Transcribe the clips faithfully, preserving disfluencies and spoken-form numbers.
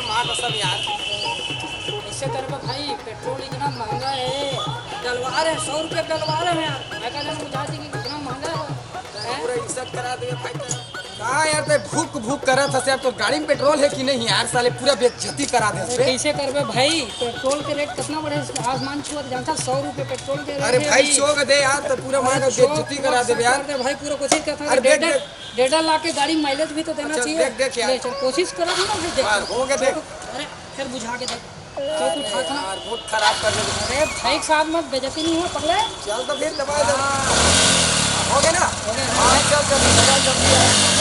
मार कसम यार। कैसे करबे भाई, पेट्रोल इतना महंगा है, डलवा रहे हैं, सौ रुपये डलवा रहे हैं यार। मैं कहा जाना बुझा थी कि इतना महंगा है। पूरा इज्जत करा दे भाई। का यार, ते भूक भूक करत हस यार, तोर गाड़ी में पेट्रोल है कि नहीं यार? साले पूरा बेइज्जती करा दे अरे बे। कैसे करबे भाई, पेट्रोल के रेट कितना बढ़े, आसमान छुअत, जानता? सौ रुपये पेट्रोल के रेट अरे है भाई, अभी। चोक दे यार, तो पूरा अरे मार चोक बेइज्जती वोक करा दे सब यार। कर दे भाई, पूरा कोशिश करता है। अरे देख, डेढ़, देख। डेढ़ लाख के गाड़ी माइलेज भी तो देना अच्छा, चाहिए। देख, देख यार। ले, चल, कोशिश करा ना भाई, देख। हाँ, हो गया, देख। अरे, फिर बुझा के देख। चोक उठा था ना। यार, मूड खराब कर दे। अरे भाई के साथ मत, बेइज्जती नहीं हो पगले। चल तो फिर दबा दे। हाँ। हो गया ना? हो गया। हाँ, चल, चल, चल, चल, चल।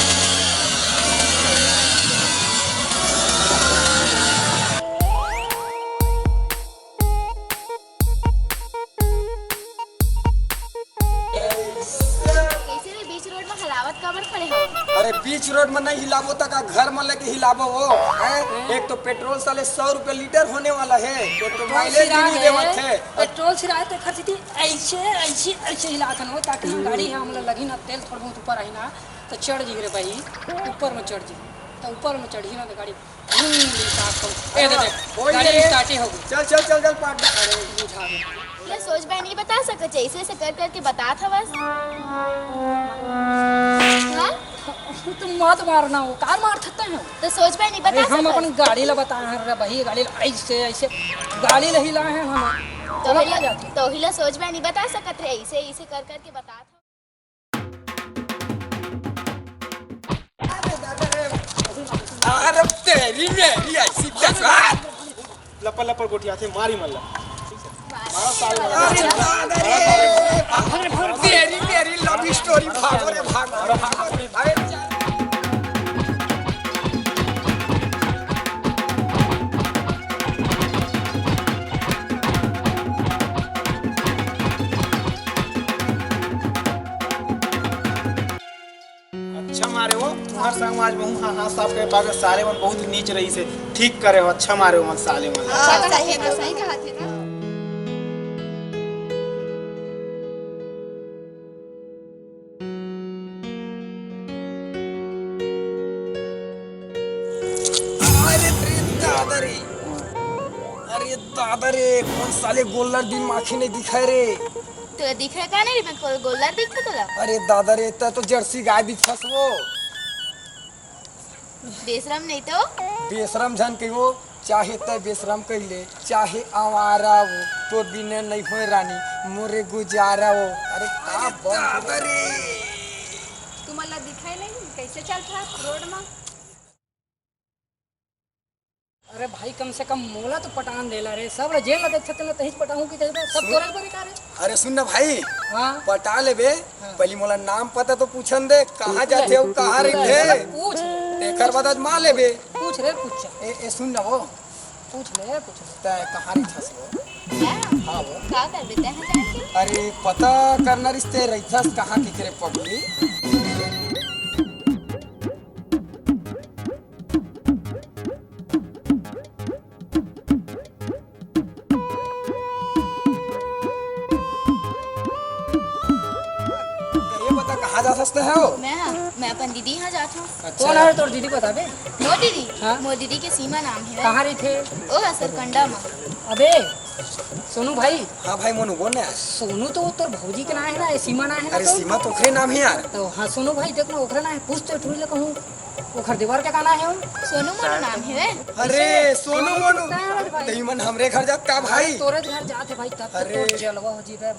कैसे रे, बीच रोड में हलावत काबर खड़े हो? अरे, बीच रोड में नहीं हिलाबो त का घर में लेके हिलाबो वो, हैं? एक तो पेट्रोल साले सौ रुपए लीटर होने वाला है, तो, तो पेट्रोल माइलेज भी सिरा नहीं है, देवत है। पेट्रोल सिरा है तो खर्च थी ऐसे, ऐसे, ऐसे हिलात हन हो, ताकि हम गाड़ी है, हमला लगी ना तेल थोड़ा बहुत ऊपर आई ना, तो चढ़ जी रे भाई, ऊपर में चढ़ जी, तो ऊपर में चढ़ी ना तो गाड़ी ए दे, दे। गाड़ी स्टार्ट ही हो गई। चल, चल, चल, चल, पार्टनर। अरे, बुझा दे। ले सोच भाई नहीं बता सकत, ऐसे ऐसे कर करके बतात हवस। हाँ? तुम मत मारना हो, कार मार सकते हो। तो सोच भाई नहीं अरे, बता हम सकत। अपन गाड़ी ला बताए हैं रे भाई, गाड़ी ला ऐसे, ऐसे, गाड़ी ला ही लाए हैं हम। तो ओला हिला, का जाती? तो हिला सोच भाई नहीं बता सकत रे, ऐसे, ऐसे कर करके बतात हवस। अरे तेरी मेरी ऐसी दस। लपर लपर गोठियाथे, मारी मल्ला। अरे दादा रे, भाग रे, भाग। तेरी मेरी लव स्टोरी, भागो रे, भागो, भागो रे, भागो। अच्छा मारे हो, तुम्हार संग आज बहु हाँ, हाँ, साफ करे पागे, सारे मन बहुत नीच रही से, ठीक करे हो, अच्छा मारे हो मन साले मन। हाँ, सही, सही कहा थे ना। अरे रे दादा रे, अरे दादा रे, कौन साले गोल्लर दिन माखी नहीं दिखाए रे। तो दिखे का नहीं रे, मैं को-, गोल्लर दिखता तोला? अरे दादा रे, इतना तो जर्सी गाय दिखस वो। बेशरम नहीं तो? बेशरम झन कहियो, चाहे तय बेशरम कहि ले, चाहे आवारा वो, तोर बिना नहीं होय रानी, मोरे गुजारा वो। अरे का अरे बम दादा रे। तुमन ला दिखाई नहीं, कैसे चलत हस रोड मा? अरे भाई, कम से कम मोला तो पटान देला रे। सब ला जेन ला देखथे तेन ला तहीच पटाहूं कि तहीच, सब सुन। तोरे बर का रे? अरे सुन ना भाई, हाँ। पटा लेबे, हाँ। पहली मोला नाम पता तो पूछन दे, कहाँ पूछ जाथे ले। अउ कहाँ पूछ ले, रहिथे? पूछ। तेकर बाद आजमा लेबे। पूछ रे, पूछ। ए, ए, सुन ना वो। पूछ ले, पूछ ले। तै कहाँ रहिथस वो? मैं? हाँ वो। का करबे तै ह जाके? अरे पता करना रिहिस ते रहिथस कहाँ के रे पगली? ये बता, कहाँ जाथस ते हव? मैं, मैं अपन दीदी यहाँ जात हूँ। अच्छा। कोन हरे तोर दीदी, बता बे? मोर दीदी? हाँ। मोर दीदी के सीमा नाम है। कहाँ रहिथे? ओ, सरकंडा मा। अबे, सोनू भाई। हाँ भाई मोनू, बोल ना यार। सोनू तो तोर भौजी के नाम है ना, ये सीमा नाम है ना अरे तो? सीमा तो ओखरे नाम है यार। तो हाँ सोनू भाई, देख ना ओखरे नाम है, पूछ तो टूरी ले कहूँ, ओखर देवर के का नाम है वो? सोनू मोनू नाम है वे। अरे सोनू मोनू, तै मन हमरे घर जात का भाई? तोरे घर जात है भाई, तब तो अरे। तोर जलवा हो जी बे।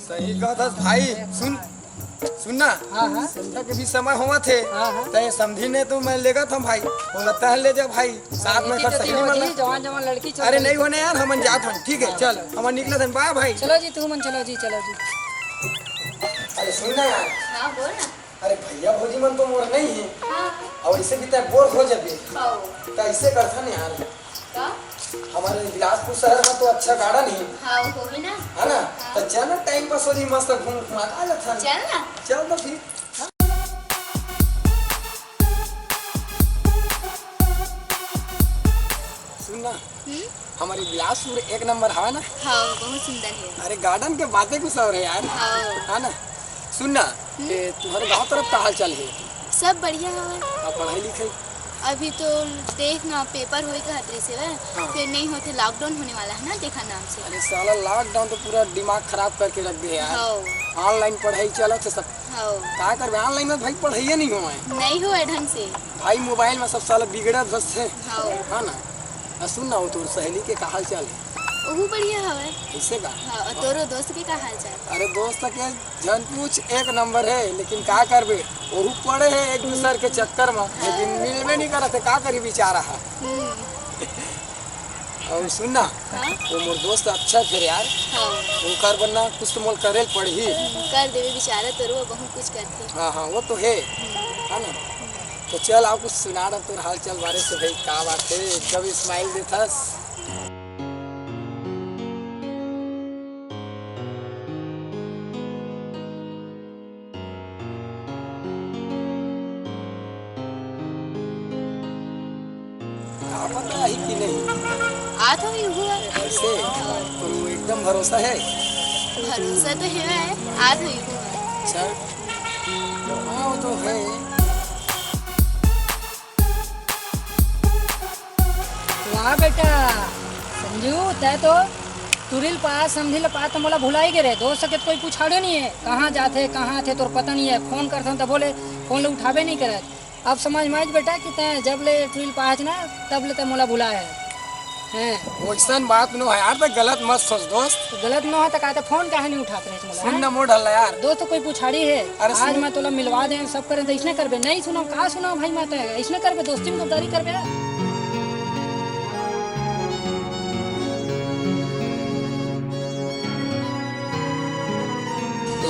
सही कहत हस भाई। सुन, सुन ना। हाँ, हाँ। संध्या के भी समय होवत हे। हाँ, हाँ। त ये समधी ने तो मैं लेगत हूँ भाई। बोला तह ले जा भाई। साथ में खा सकली मन ला। जवान जवान लड़की चल अरे रही। नहीं होने यार, हमन जात हन। ठीक है, हाँ, चल। चल। हमन निकलत हन, बाय भाई। चलो जी, तुमन चलो जी, चलो जी। अरे सुन ना यार। हाँ, बोल ना। अरे भैया भौजी मन तो मोर नहीं है। हाँ। अउ ऐसे भी तय बोर हो जाबे। हाँ। त ऐसे करथन यार। का? हमर बिलासपुर शहर में तो अच्छा garden हे। हाँ, वो होही ना। है ना? हाँ। त चल ना, time pass हो जाही, मस्त घूम घुमा के आ जाथन। चल ना। चल तो फिर। सुन ना, हम्म? हमर बिलासपुर एक नंबर हवय ना? हाँ, बहुत सुंदर है। अरे garden के बातें कुछ और है यार। हाँ। है ना? सुन ना, हम्म? ए, तुम्हारे गाँव तरफ का हाल चाल है? सब बढ़िया हवय। अउ पढ़ाई लिखाई? अभी तो देख ना, पेपर होई कहत रहिस हवय, हाँ। फिर नहीं होते, लॉकडाउन होने वाला है ना, देखा नाम से। अरे साला, लॉकडाउन तो पूरा दिमाग खराब करके रख दे यार। हाँ। ऑनलाइन पढ़ाई चलत है सब। हाँ। का करबे, ऑनलाइन में भाई पढ़ाइए नहीं होए। नहीं होए ढंग से। भाई मोबाइल में सब साला बिगड़त बस है। हाँ। है ना? आ सुन ना, वो तोर सहेली के का हाल चाल है? ओहू बढ़िया हवय। ऐसे का? हाँ, और तोरो दोस्त के का हाल चाल? अरे दोस्त के झन पूछ, एक नंबर है, लेकिन का करबे, ओहू पड़े है एक दूसर के चक्कर में, लेकिन मिलबे नहीं करत है, का करी बेचारा है। हम्म। और सुन ना, हाँ? वो मोर दोस्त अच्छा है फिर यार, हाँ। ओकर बनना कुछ तो मोल करे पड़ही। हम्म, कर देवे बेचारा, तोरो बहुत कुछ करथे। हाँ, हाँ, वो तो है, हम्म। है ना? तो चल, आओ कुछ सुना रहा तोर हाल चाल बारे से भाई, का बात है, एकदम स्माइल देथस। का पता आही कि नहीं? आत होही हुआ। ऐसे? तो एकदम भरोसा है? भरोसा तो है, आत होही हुआ। अच्छा। हाँ, वो तो है। वाह बेटा, संजू, तै तो टुरी ल पास, समधी ल पास, त मोला भुलाई गे रे। दोस्त सकेत कोई पुछाड़े नहीं है, कहाँ जाथे, कहाँ आथे, तोर पता नहीं है। फोन करथन त बोले, फोन ल उठाबे नहीं करत। अब समझ में आइस बेटा कि तै जब ले टुरी ल पास ना, तब ले तै मोला भुलाए है। हैं। वैसन बात नो है यार, तो गलत मत सोच दोस्त। गलत नो है तो का, तो फोन काहे नहीं उठात रहे मोला, सुन हैं? ना मोर ढल्ला यार। दोस्त कोई पुछाड़ी है, अरे आज सुन। मैं तोला मिलवा दे, सब करे तो इसने करबे, नहीं सुनो, का सुनो भाई, मैं तो इसने करबे, दोस्ती में गद्दारी करबे।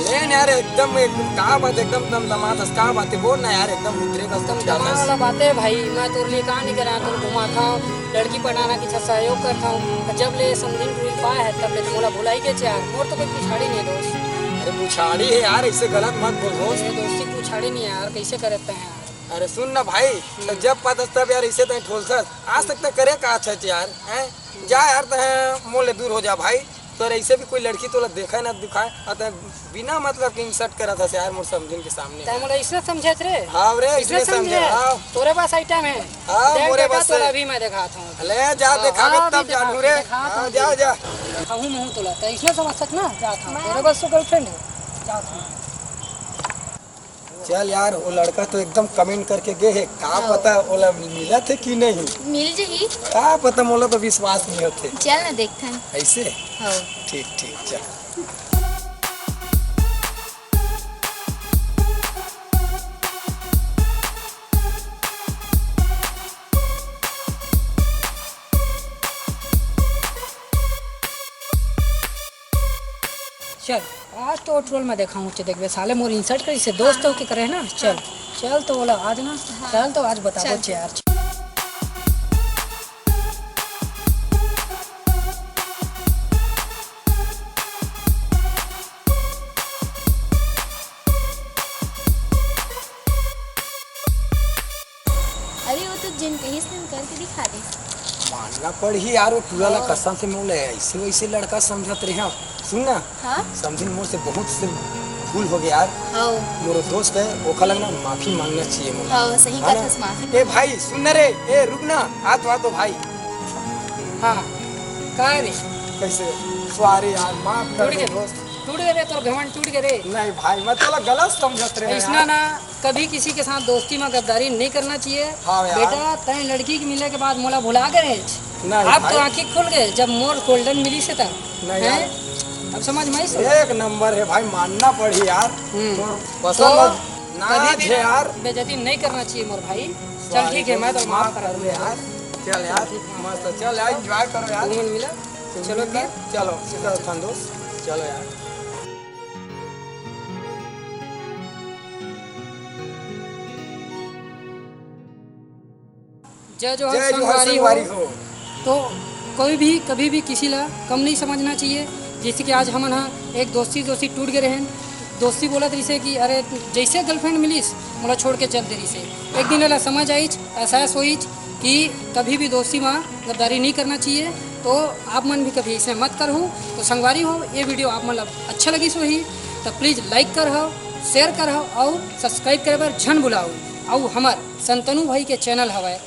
ले ना यार, एकदम एक, का बात, एकदम दमदमात हस, का बात है, बोल ना यार, एकदम उतरे का एकदम समझा दमाद दस। वाला बात है भाई, मैं तोर लिए का नहीं करा, तोर घुमाता हूँ, लड़की पटाना की सहयोग करता हूँ। जब ले समधिन टुरी ल पाए है, तब ले तो मोला भुलाई के यार, मोर तो कोई पुछाड़ी नहीं दोस्त। अरे पुछाड़ी है यार, ऐसे गलत मत बोल दोस्त। ये दोस्ती पुछाड़ी नहीं है यार, कैसे करे तै यार? अरे सुन ना भाई, तो जब पातस तब यार ऐसे तै ठोलसस, आज तक तै करे का अच्छा यार, हैं? जा यार, तै मोर ले दूर हो जा भाई। तोर ऐसे भी कोई लड़की तोला देखा ना दिखाए, और तै बिना मतलब के इंसल्ट करत हस यार मोर समधिन के सामने। तै मोला इसने समझत रे? हाँ रे, इसने इसने समझे, समझे। हाँ। तोरे पास आइटम है। हाँ, देख मोरे बेटा, पास तोला है। अभी मैं दिखाता हूँ। ले जा, हाँ, दिखाबे हाँ, तब अभी जानू दिखा-, रे। दिखाता हाँ, हूँ जा, अभी। जा। कहूँ महूँ तोला, तै इसने समझ सक ना, जाता हूँ। मैं तोरे पास तो गर्लफ्रेंड है, जाता हूँ। चल यार, वो लड़का तो एकदम कमेंट करके गे हे, का हाँ। पता ओला मिलत हे कि नहीं। मिल जही। का पता, मोला तो विश्वास नहीं होथे। चल ना देखथन। ऐसे? हाँ। ठीक, ठीक, चल। चल, आज तो ट्रोल में देखाहूँ, चे देखबे, साले मोर इंसल्ट करिस हे, दोस्त हो के करे ना। चल, चल तो बोला आज ना, हाँ। चल तो आज बता दो चल। यार। अरे, वो तो जिन कहिस तेन करके दिखा दे। मानना पड़ही यार, वो टूरा ला हाँ। कसम से मोला ऐसे वैसे लड़का समझत रहे हंव। सुन ना, हाँ? समधिन मोर से बहुत से भूल हो गया यार। हाँ। मोर दोस्त है, ओखर लग ना माफी मांगना चाहिए मोला। हाँ, सही है ना? कथस माफी। ए भाई, सुन ना रे, ए रुक ना, आ तो, आ तो भाई। हाँ, का रे? कैसे? सॉरी यार, माफ कर टूट दे गए। दोस्त। टूट गए रे, तोर घमंड टूट गए रे। नहीं भाई, मैं तोला गलत समझत रहे ऐसना यार। ना, कभी किसी के साथ दोस्ती में गद्दारी नहीं करना चाहिए। हाँ यार। बेटा, तय लड़की के मिले के बाद मोला भुला गए। नहीं अब भाई। तो आंखी खुल गए, जब मोर गोल्डन मिली से तब। नहीं हैं? यार। अब समझ में आई सब? एक नंबर है भाई, मानना पड़ी यार। हम्म। तो पसंद तो ना कभी भी है यार। बेइज्जती नहीं करना चाहिए मोर भाई। चल सॉरी ठीक है, मैं तो दोस्त, माफ माफ कर कर दे दूंगा। यार। चल यार, ठीक है। मस्त, चल यार, एंजॉय करो यार। घूमन मिला। चलो फिर। चलो, चलो, चलो। चलो यार। जय जोहार जय जोहार संगवारी संगवारी हो। हो। तो कोई भी कभी भी किसी ला कम नहीं समझना चाहिए। जैसे कि आज हमन हा एक दोस्ती, दोस्ती टूट गए रहन, दोस्ती बोलत रहिसे कि अरे जैसे गर्लफ्रेंड मिलिस मोला छोड़ के चल दे रहिसे। एक दिन एला समझ आइच, एहसास होइच कि कभी भी दोस्ती में गद्दारी नहीं करना चाहिए। तो आप मन भी कभी ऐसे मत करहु। तो संगवारी हो, ये वीडियो आप मन ला अच्छा लगिस होही तो प्लीज लाइक करहु, शेयर करहु और सब्सक्राइब करे बर झन भुलाहु। और हमर संतनु भाई के चैनल हवय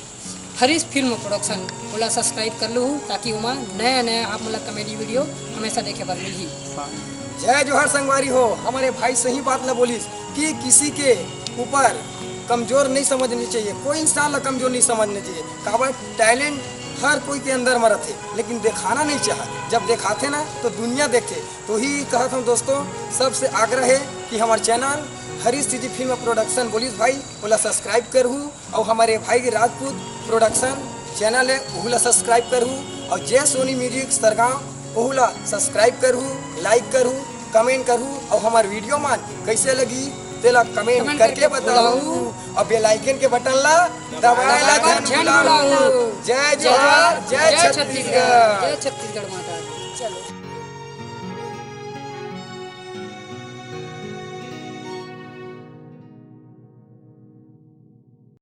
हरीश फिल्म प्रोडक्शन, ओला सब्सक्राइब कर लूहू, ताकि ओमा नया नया आप मन ला कॉमेडी वीडियो हमेशा देखे बर मिलही। जय जोहार संगवारी हो। हमारे भाई सही बात ला बोलिस कि किसी के ऊपर कमजोर नहीं समझनी चाहिए, कोई इंसान ला कमजोर नहीं समझना चाहिए। काबर टैलेंट हर कोई के अंदर में रहते, लेकिन दिखाना नहीं चाहत। जब दिखाते ना तो दुनिया देखे। तो ही कहत हूँ दोस्तों, सबसे आग्रह है कि हमारे channel Harish CG film production बोलिस भाई, ओला सब्सक्राइब करहू। और हमारे भाई के राजपूत प्रोडक्शन चैनल है, ओहू ला सब्सक्राइब करहू। और जय सोनी म्यूजिक सरगांव, ओहू ला सब्सक्राइब करहू, लाइक करहू, कमेंट करहू। और हमार वीडियो मन कैसे लगी तेला कमेंट कमेंट करके करके बताहू। और बेल आइकन के बटन ला दबाए ला झन भुलाहू। जय जोहार, जय छत्तीसगढ़। जय छत्तीसगढ़ माता दी। चलो।